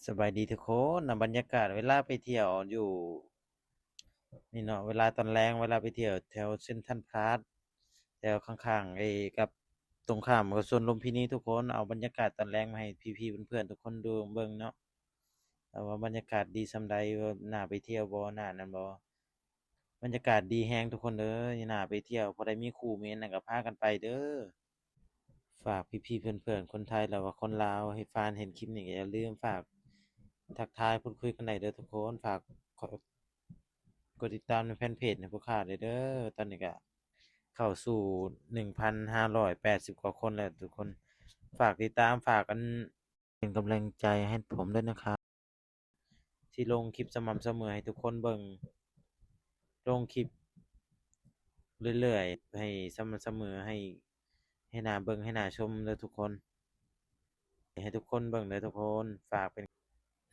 ສະບາຍດີທຸກຄົນເນາະ, ບັນຍາກາດເວລາໄປທ່ຽວຢູ່ນີ້ເນາະ, ເວລາຕອນແລງ ເວລາໄປທ່ຽວແຖວເຊັນທຣັນພາສ ແຖວຂ້າງໆ ເອ ກັບຕົງຂ້າມກັບສວນລຸມພິນີທຸກຄົນ. ເອົາບັນຍາກາດຕອນແລງມາໃຫ້ພີ່ໆເພື່ອນໆທຸກຄົນດູເບິ່ງເນາະ ວ່າບັນຍາກາດດີສ່ຳໃດ, ວ່າໜ້າໄປທ່ຽວບໍ່, ໜ້ານັ້ນບໍ່. ບັນຍາກາດດີແຮງທຸກຄົນເອີຍ, ໜ້າໄປທ່ຽວ. ຜູ້ໃດມີຄູ່ມີອັນນັ້ນກໍພາກັນໄປເດີ. ຝາກພີ່ໆເພື່ອນໆຄົນໄທ ແລະວ່າຄົນລາວ ໃຫ້ຟານເຫັນຄລິບນີ້ກໍຢ່າລືມຝາກທັກທາຍພູດຄຸຍກັນໄດ້ເດີທຸກຄົນ. ຝາກກົດຕິດຕາມໃນແຟນເພຈໃຫ້ພວກຂ້າໄດ້ເດີ. ຕອນນີ້ກໍເຂົ້າສູ່ໜຶ່ງພັນຫ້າຮ້ອຍແປດສິບກວ່າຄົນແລ້ວທຸກຄົນ. ຝາກຕິດຕາມ ຝາກອັນ ເປັນກຳລັງໃຈໃຫ້ຜົມດ້ວຍນະຄັບ ທີ່ລົງຄລິບສະໝ່ຳສະເໝີໃຫ້ທຸກຄົນເບິ່ງ, ລົງຄລິບເລື້ອຍໆ ໃຫ້ສະໝ່ຳສະເໝີ ໃຫ້ ໃຫ້ໜ້າເບິ່ງ ໃຫ້ໜ້າຊົມເດີທຸກຄົນ, ໃຫ້ທຸກຄົນເບິ່ງເດີທຸກຄົນ. ຝາກເປັນ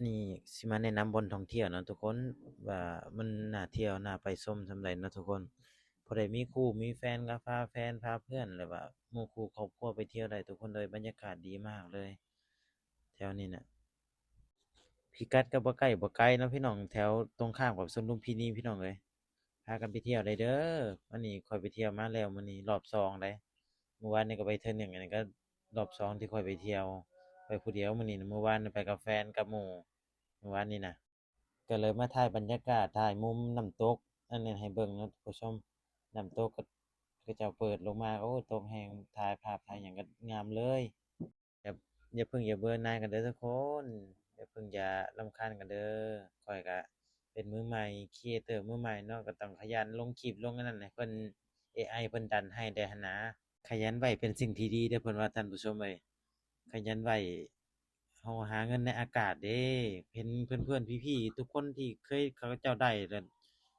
ນີ້ຊິມາແນະນຳບ່ອນທ່ອງທ່ຽວເນາະທຸກຄົນ ວ່າມັນໜ້າທ່ຽວ ໜ້າໄປຊົມສ່ຳໃດເນາະທຸກຄົນ. ຜູ້ໃດມີຄູ່ມີແຟນກໍພາແຟນ ພາເພື່ອນ ຫຼືວ່າໝູ່ຄູ່ຄອບຄົວໄປທ່ຽວໄດ້ທຸກຄົນເອີຍ. ບັນຍາກາດດີມາກເລີຍ ແຖວນີ້ນະ. ພິກັດກໍບໍ່ໃກ້ບໍ່ໄກເນາະພີ່ນ້ອງ, ແຖວຕົງຂ້າມກັບສວນລຸມພິນີພີ່ນ້ອງເອີຍ. ພາກັນໄປທ່ຽວໄດ້ເດີ. ອັນນີ້ຂ້ອຍໄປທ່ຽວມາແລ້ວ ມື້ນີ້ຮອບສອງໄດ໋. ມື້ວານນີ້ກໍໄປເທື່ອໜຶ່ງ, ອັນນີ້ກໍຮອບສອງທີ່ຂ້ອຍໄປທ່ຽວ ໄປຜູ້ດຽວ. ມື້ນີ້ນະ ມື້ວານໄປກັບແຟນກັບໝູ່ ມື້ວານນີ້ນະ. ກໍເລີຍມາຖ່າຍບັນຍາກາດ ຖ່າຍມຸມນ້ຳຕົກອັນນັ້ນໃຫ້ເບິ່ງເນາະທ່ານຜູ້ຊົມ. ນ້ຳຕົກກໍ ເຂົາເຈົ້າເປີດລົງມາ ໂອ້ ຕົກແຮງ, ຖ່າຍພາບຖ່າຍຫຍັງກໍງາມເລີຍ. ຢ່າ ຢ່າເພິ່ງຢ່າເບື່ອໜ່າຍກັນເດີທຸກຄົນ, ຢ່າເພິ່ງຢ່າລຳຄານກັນເດີ. ຂ້ອຍກະເປັນມືໃໝ່ ຄຣີເອເຕີມືໃໝ່ເນາະ, ກໍຕ້ອງຂະຫຍັນລົງຄລິບລົງອັນນັ້ນໃຫ້ເພິ່ນ, ເອໄອເພິ່ນດັນໃຫ້ໄດ້ຫັ້ນນາ. ຂະຫຍັນໄຫວ້ເປັນສິ່ງທີ່ດີເດີ ເພິ່ນວ່າທ່ານຜູ້ຊົມເອີຍ. ຂະຫຍັນໄຫວ້ ເຮົາຫາເງິນໃນອາກາດເດ້. ເຫັນເພື່ອນໆ ພີ່ໆ ທຸກຄົນທີ່ເຄີຍ ເຂົາເຈົ້າໄດ້ ແລ້ວ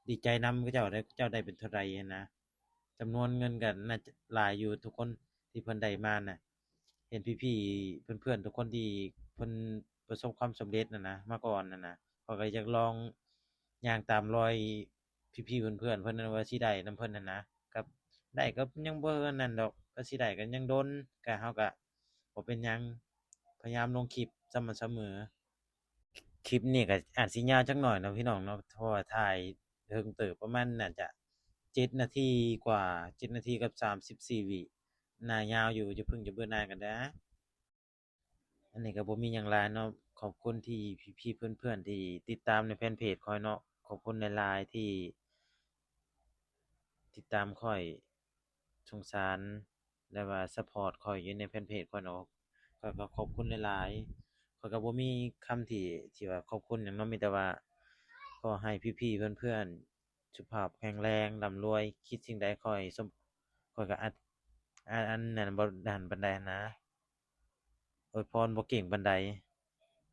ດີໃຈນຳເຂົາເຈົ້າເດ້, ເຂົາເຈົ້າໄດ້ເປັນເທົ່າໃດຫັ້ນນະ. ຈຳນວນເງິນກໍໜ້າຈະຫຼາຍຢູ່ທຸກຄົນທີ່ເພິ່ນໄດ້ມານະ. ເຫັນພີ່ໆ ເພື່ອນໆ ທຸກຄົນທີ່ເພິ່ນປະສົບຄວາມສຳເລັດນັ້ນນະ ມາກ່ອນນັ້ນນະ, ຂ້ອຍກໍຢາກລອງຍ່າງຕາມລອຍພີ່ໆ ເພື່ອນໆ ເພິ່ນນັ້ນ ວ່າຊິໄດ້ນຳເພິ່ນຫັ້ນນະ. ກໍໄດ້ກໍຍັງບໍ່ອັນນັ້ນດອກ, ກໍຊິໄດ້ກໍຍັງດົນ, ກໍເຮົາກໍບໍ່ເປັນຫຍັງ, ພະຍາຍາມລົງຄລິບສະໝ່ຳສະເໝີ. ຄລິບນີ້ກໍອາດຊິຍາວຈັກໜ້ອຍເນາະພີ່ນ້ອງເນາະ, ເພາະວ່າຖ່າຍເຖິງເຕີບ ປະມານໜ້າຈະເຈັດນາທີກວ່າ, ເຈັດນາທີກັບສາມສິບສີ່ວິ, ໜ້າຍາວຢູ່. ຢ່າເພິ່ງຢ່າເບື່ອໜ່າຍກັນເດີ. ອັນນີ້ກໍບໍ່ມີຫຍັງຫຼາຍເນາະ, ຂອບຄຸນທີ່ພີ່ໆ ເພື່ອນໆ ທີ່ຕິດຕາມໃນແຟນເພຈຂ້ອຍເນາະ, ຂອບຄຸນຫຼາຍໆ ທີ່ຕິດຕາມຂ້ອຍ, ສົງສານ ແລະວ່າຊັບພອດຂ້ອຍຢູ່ໃນແຟນເພຈຂ້ອຍເນາະ, ຂ້ອຍກໍຂອບຄຸນຫຼາຍໆ. ຂ້ອຍກໍບໍ່ມີຄຳທີ່ ທີ່ວ່າຂອບຄຸນຫຍັງເນາະ, ມີແຕ່ວ່າຂໍໃຫ້ພີ່ໆ ເພື່ອນໆ ສຸຂະພາບແຂງແຮງ ລ່ຳລວຍ, ຄິດສິ່ງໃດຂໍໃຫ້ສົມ, ຂ້ອຍກໍອາດ ອາດ ອັນນັ້ນບໍ່ດັນປານໃດຫັ້ນນະ, ອວຍພອນບໍ່ເກັ່ງປານໃດ,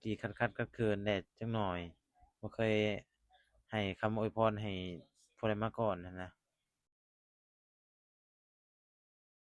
ທີ່ຂັດໆຂັດເຂີນແດ່ຈັກໜ້ອຍ, ບໍ່ເຄີຍໃຫ້ຄຳອວຍພອນໃຫ້ຜູ້ໃດມາກ່ອນຫັ້ນນະ.